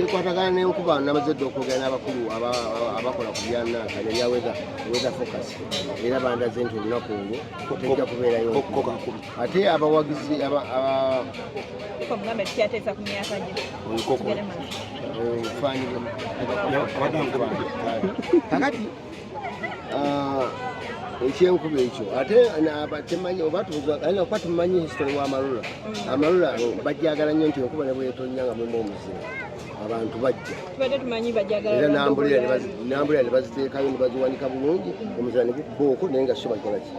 Kyekwatagana n'enkuba. Namaze dda okwogera n'abakulu abakola ku byananka nebya weather forecast, era bandaze nti olunaku olwo tejja kubeerayo nkuba. Ate abawagizi Mugambe tukyateesa ku myaka gye. Tugende maaso. Obufaanyi. Kakati ekyenkuba ekyo ate temanyi oba alina kuba tumanyi history wa Amarula. Amarula, oh, bajjagala nnyo nti enkuba ne bwetonya nga mulimu omuzira, abantu bajja. Tubadde tumanyi bajagala. Era n'umbrella ne baziteekayo ne baziwanika bulungi, omuzira ne gukuba okwo, naye nga so bakola ki?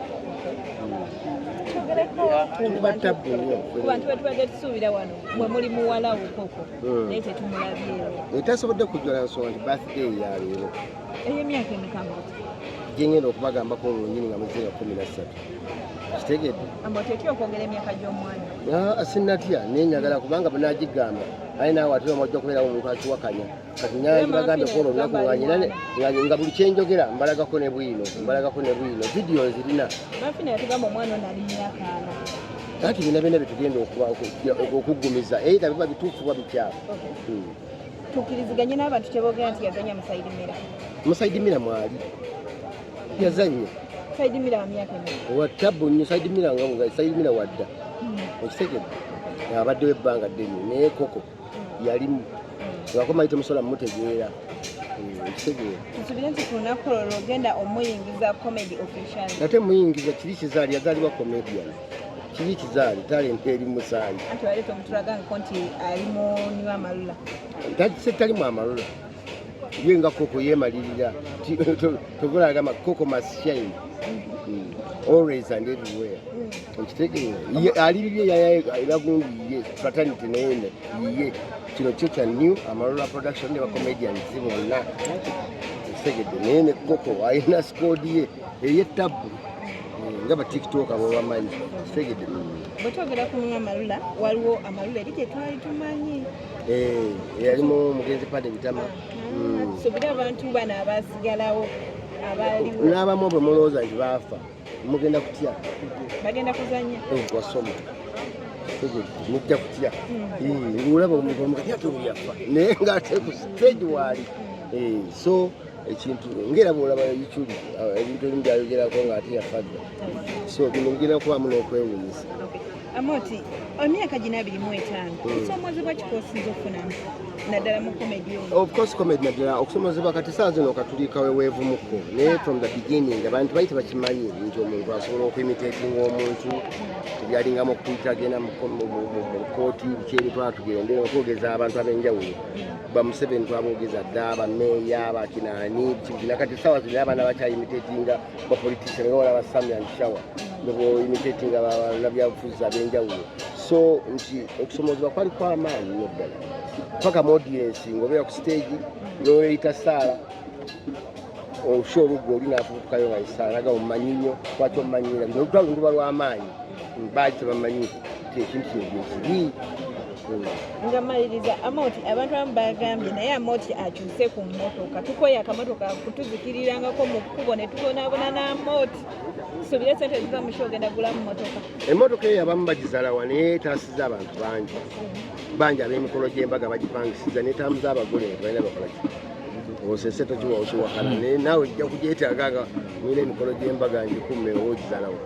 Twogereko ku Tuba bantu tabbu nnyo. ku bantu betubadde tusuubira wano, mwe muli muwala wo Koko, naye tetumulabyewo. Etasobodde kujjola nsonga nti birthday ya leero. Ey'emyaka emeka mbuti? Gyengenda okubagambako olwonyini nga muze nga 13, kitegedde? Amba otya okwogera emyaka gy'omwana? Ah, sinnatya, naye njagala kubanga bwenagigamba aye naawe ate omajja kubeerawo omuntu akiwakanya. Kati njagala ngibagambe kwolwo olunaku nga nyina nga buli kyenjogera mbalagako ne bwino, mbalagako ne bwino, vidiyo nzirina. Bafina yatugamba omwana ono ali myaka 40. Anti byonna byonna byetugenda okuggumiza either biba bituufu oba bikyamu. Tukkiriziganye n'abantu kyeboogera nti yazanya Musaidimira? Musaidimira mwali yazanye. Saidimira wa myaka emeka? Wa tabbu nnyo Saidimira, nga Saidimira wadda, okitegedde, abaddewo ebbanga ddene, naye Koko yalimu ngakomanyi temusobola mumutegeera. Okitegeera? Tusubire nti ku lunaku olwo ogenda omuyingiza comedy official? Ate muyingiza kiri kizaali, yazaalibwa comedian, kiri kizaali, talent eri musaayi. Anti waleeta omutulagangako nti ali mu New Amarula. Talimu Amarula, ye nga Koko yemalirira. Togolagamba Koko must shine always and everywhere, okitegeera? Ali bibye era gundi ye fraternity, naye ye kino kyo kya New Amarula Production ne bacomedians bonna, okitegedde? Naye ne Koko alina squad ye ey'ettabbu nga ba TikTok abo bamanyi, kitegedde? Bwe twogera ku New Amarula, waliwo Amarula eri gye twali tumanyi. Eh, eyalimu omugenzi Pade Bitama. Tusubire abantu bano abasigalawo abaliwo N'abamu bwe mulowooza nti baafa, mugenda kutya. Bagenda kuzanya. Eh, wasoma. Tegedde, mujja kutya. Eh, ng'olaba omuntu omukati ate oyo yafa, naye ng'ate ku stage waali. Eh, so ekintu ngaera bwolaba Ichuli, ebintu ebimu byayogerako ng'ate yafa dda, so bino bigenda kubamu n'okwewunyisa. Amoti, emyaka gino 25, kusoomoozebwa kikosinza okufunamu naddala mu comedy ono? Of course, comedy naddala okusomozebwa kati saa zino katuli kaweweevumuko, naye from the beginning abantu bali tebakimanyi nti omuntu asobola okuimitatinga omuntu. Tebyalingamu okuyita agenda mu kooti, biki ebitwala tugende okwogeza abantu ab'enjawulo, ba Museveni twaboogeza dda, bameeya, bakinaani, biki. Nakati saawa zino abaana bakyaimitatinga bapolitician, nga walaba Sammy and Shawa nebwoimitatinga bannabyabufuzi ab'enjawulo. So nti okusomozebwa kwali kwamaanyi nnyo ddala, paka mu audience ng'obeera ku stage n'oyita saala osha oluggo oli n'afubutukayo nga esaala naga omumanyi nnyo, lwaki omumanyira? Bino olutalo luba lw'amaanyi, baali tebamanyi nti ekintu kino gyekiri. Nga maliriza, Amoti, abantu abamu bagambye naye Amoti akyuse ku mmotoka, tukoye akamotoka kutuzikirirangako mu kkubo ne tubonaabona n'Amoti. Tusubire sente ziva mu show ogenda gulamu mmotoka? Emmotoka eyo abamu bagizalawa, naye etaasiza abantu bangi bangi ab'emikolo gy'embaga bagipangisiza netambuza abagole nga tebalina bakola ki. Osese tokiwa okiwakana, naye naawe ojja kugyetaaga nga mulina emikolo gy'embaga, ngikumme oba ogizalawa.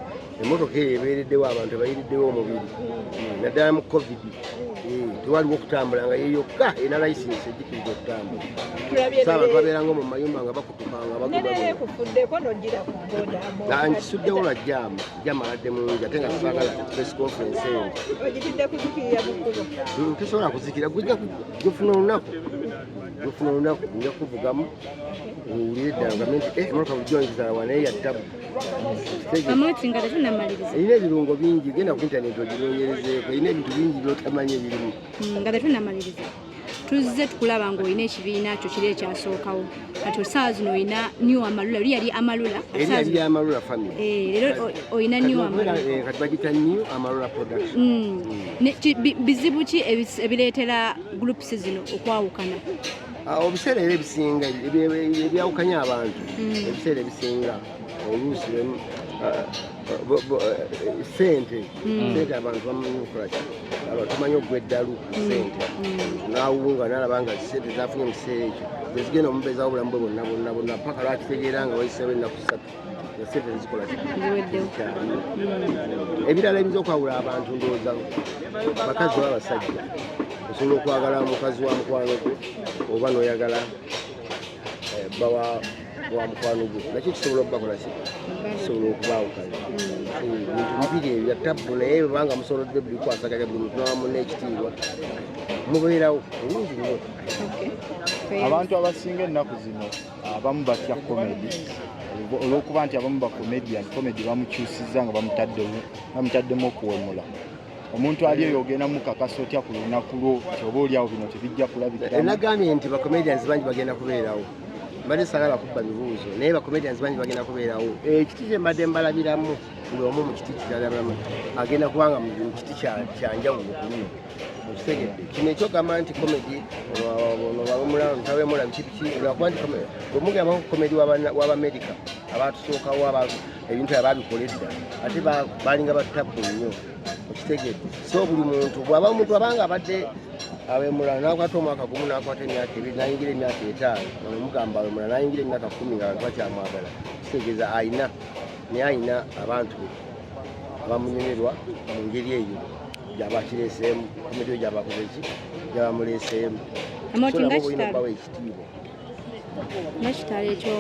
Emmotoka eyo ebeereddewo abantu, ebayiriddewo omubiri, naddala mu COVID. Tewaliwo okutambula nga yeyokka erina license egikiriza okutambula. Tulabye. So abantu babeeranga mu mayumba nga bakutuka nga Nerere bagoba. Kufuddeko nogira ku boda. Nkisuddewo lwa jam, jam abadde mungi, ate nga saagala press conference eyo. Ogitidde kuzikirira mu kkubo. Tosobola kuzikira, gujja gufuna olunaku, gufuna olunaku nja kuvugamu owulire ddala ogambe nti "Eh, emotoka bulijjo ngizalawa, naye yattabu." Amoti, nga tetunamaliriza, Erina ebirungo bingi, genda ku intaneti ogiroonyerezeeko, erina ebintu bingi byotamanyi ebirimu. Nga tetunamaliriza, tuzze tukulaba ng'olina ekibiina kyo kiri ekyasookawo, kati osaawa zino olina New Amarula. Oli yali Amarula. Eri yali Amarula Family. Eh, leero olina New Amarula. Kati bagita New Amarula Production. Bizibu ki ebireetera groups zino okwawukana? Ah, ebiseera era ebisinga ebyawukanya abantu, ebiseera ebisinga oluusi Sente, sente, abantu bamanyi okukola ki? Abantu bamanyi okugwa eddalu ku sente, nawunga nalaba nga sente zafunye mu kiseera ekyo zezigenda omubeezawo obulamu bwe bwonna bwonna bwonna, paka lwakitegeera nga wayiseewo ennaku 3 nga sente tezikola ki? Ziweddewo. Zikyaliwo. Ebirala ebiyinza okwawula abantu, ndowooza bakazi oba abasajja, osobola okwagala mukazi wa mukwano gwo oba noyagala bba wa mukwano gwo, nakyo kisobola okubakola ki? Kisobola okubaawukanya. Bintu bibiri ebyo bya tabbu, naye bwebanga musobodde bikwasaganya, buli muntu nawa munne ekitiibwa, mubeerawo bulungi nnyo. Okay. Abantu abasinga ennaku zino abamu batya comedy olw'okuba nti abamu ba comedian, comedy bamukyusizza nga bamutaddemu okuwemula. Omuntu ali eyo ogenda mukakasa otya ku lunaku lwo nti oba oliawo bino tebijja kulabikiramu? Nagambye nti bacomedians bangi bagenda kubeerawo. Mbadde sagala kubba bibuuzo, naye bacomedians bangi bagenda kubeerawo. Ekiti kye mbadde mbalabiramu, buli omu mu kiti kiralabamu agenda kubanga mu kiti kyanjawulo ku luno, okitegedde? Kino ekyogamba nti comedy ono bawemula, ntawemula, biki biki, lwakuba nti bwemugambako comedy w'Abamerika abatusookawo, ebintu ebyo babikola edda, ate balinga batabbu nnyo, okitegedde? So buli muntu bw'aba omuntu abanga abadde awemula nakwata omwaka gumu, nakwata emyaka 2, nayingira emyaka 5, omugamba awemula, nayingira emyaka 10 nga abantu bakyamwagala, kitegeeza ayina, naye ayina abantu be abamunyumirwa mu ngeri eyo gyaba akireeseemu comedy oyo, gyaba akoze ki, gyaba amuleeseemu. Amoti, So nga nabo olina kitalo. okubawa ekitiibwa. Nga kitalo ekyo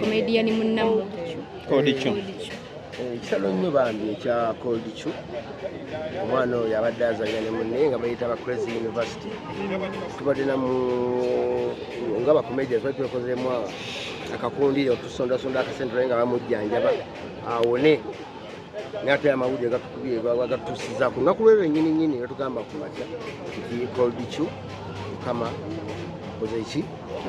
comedian munnammwe. Kodi kyo. Ekitalo nnyo bambi ekya Cold Chu. Omwana oyo abadde azanya ne munne nga bayita ba Crazy University. Tubadde namu nga bacomedians bali twekozeemu akakundi otusondasonda akasente naye nga bamujjanjaba awone, naye ate amawulire gatukubye gatutuusiza ku lunaku lwe lwennyini nnyini, batugamba ku makya nti Cold Chu Mukama koze ki,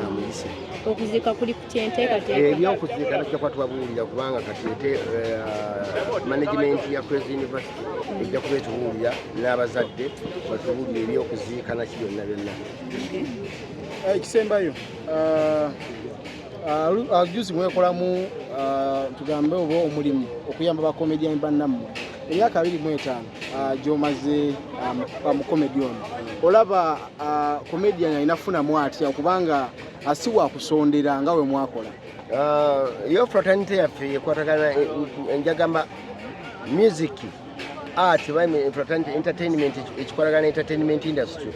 amuyise. Okuziika kuli kutya, enteekateeka? Ebyokuziika bijja kuba tubabuulira, kubanga kati ete management ya Crazy University ejja kuba etubuulira n'abazadde batubuulira ebyokuziika naki byonna byonna. Ekisembayo, juzi mwekolamu, tugambe oba omulimu okuyamba bacomedian bannammwe. Emyaka 25 gy'omaze mu comedy ono, olaba comedian alina funamu atya, kubanga si wakusondera nga we mwakola? Yo fraternity yaffe ekwatagana, njagamba music, art, oba fraternity entertainment ekikwatagana, entertainment industry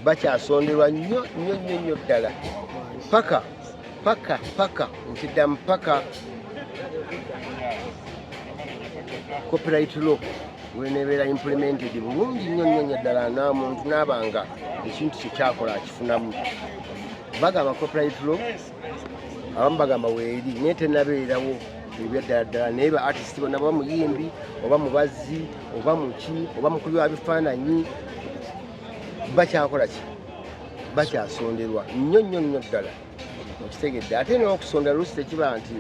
bakyasonderwa nnyo nnyo nnyo nnyo ddala, paka paka paka nkiddamu paka copyright law wenebeera implemented bulungi nnyo nnyo nnyo ddala, namuntu naabanga ekintu kye kyakola akifunamu. Bagamba copyright law, abamu bagamba weeri, naye tenabeerawo ebyaddala ddala. Naye ba artist bonna, oba muyimbi oba mubazzi oba muki oba mukubi wa bifaananyi, bakyakola ki, bakyasonderwa nnyo nnyo nnyo ddala, okitegedde? Ate n'okusonda lusi tekiba nti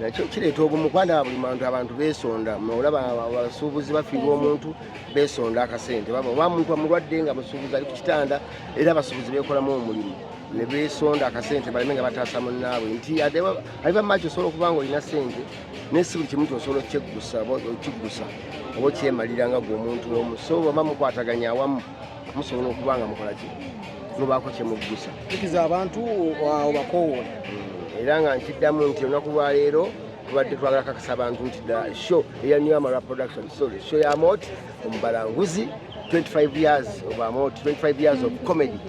nakyo kireeta obumu, kubanga buli muntu, abantu beesonda. Olaba abasuubuzi bafiirwa omuntu, beesonda akasente. Oba muntu amulwadde nga musuubuzi ali ku kitanda, era abasuubuzi beekolamu omulimu ne beesonda akasente baleme nga bataasa munnaabwe, nti aliva mumaki osobola okuba nga olina sente, naye si buli kimu nti osobola okyeggusa oba okiggusa oba okyemalira nga gwe omuntu omu. So bwaba mukwataganya awamu, musobola okuba nga mukola ki, mubaako kyemuggusa. Jjukiza abantu obakowoola. Era nga nkiddamu nti olunaku lwaleero tubadde twagala kakasa abantu nti ddala show eya New Amara Production, sorry, show ya Mot Omubalanguzi, 25 years of Amot, 25 years of comedy,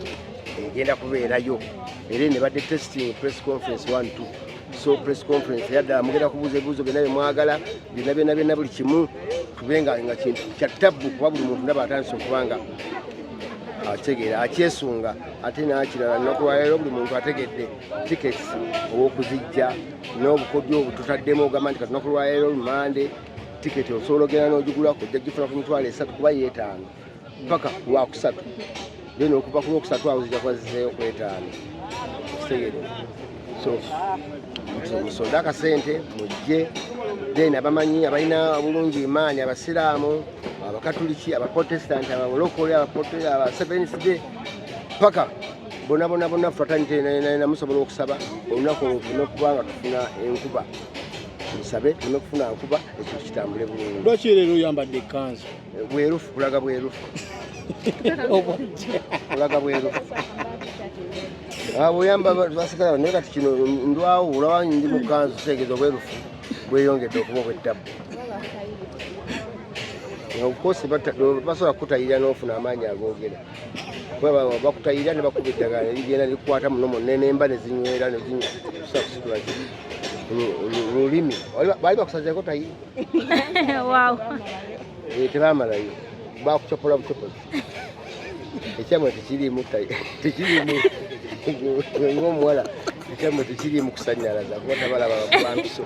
egenda kubeerayo. Era eno ebadde testing press conference 1 2. So press conference era ddala mugenda kubuuza ebibuuzo byonna byemwagala, byonna byonna byonna, buli kimu tube nga kintu kya tabbu, kuba buli muntu ndaba atandise okuba nga ategeera, akyesunga. Ate nakirala, lunaku lwaleero buli muntu ategedde tickets ow'okuzijja n'obukodyo obututaddemu, ogamba nti kati lunaku lwaleero lumande tiketi osobola ogenda n'ogigulako, ojja gifuna ku 30,000 kuba yeetaano paka lwakusatu, then okuva ku lwokusatu awo zijja kuba zizeeyo ku etaano, kitegedde? So musonde akasente mujje. Then abamanyi abalina obulungi imaani, abasiraamu, abakatuliki, abaprotestant, abalokole, aba Seventh Day, paka bonna bonna bonna, fraternity, musobola okusaba olunaku olwo tulina okuba nga tufuna enkuba. Nsabe tuleme kufuna nkuba, ekintu kitambule bulungi. Lwaki leero oyambadde ekkanzu? Bwerufu, kulaga bwerufu, kulaga bwerufu. Bweyamba basigala, naye kati kino ndwawo, olaba ndi mu kanzu, kitegeeza obwerufu bweyongedde okuba obwettabbu. Of course basobola kukutayirira n'ofuna amaanyi agoogera, kuba bakutayirira ne bakuba eddagala ne ligenda ne likwata muno mwonna, n'emba ne zinywera ne zisobola kusitula lulimi. Baali bakusazeeko tayiri? Wow. Tebamalayo, bakucopola bucopozi. Ekyammwe tekiriimu, tekiriimu ng'omuwala, ekyammwe tekiriimu kusanyalaza kuba tabalaba bampiso.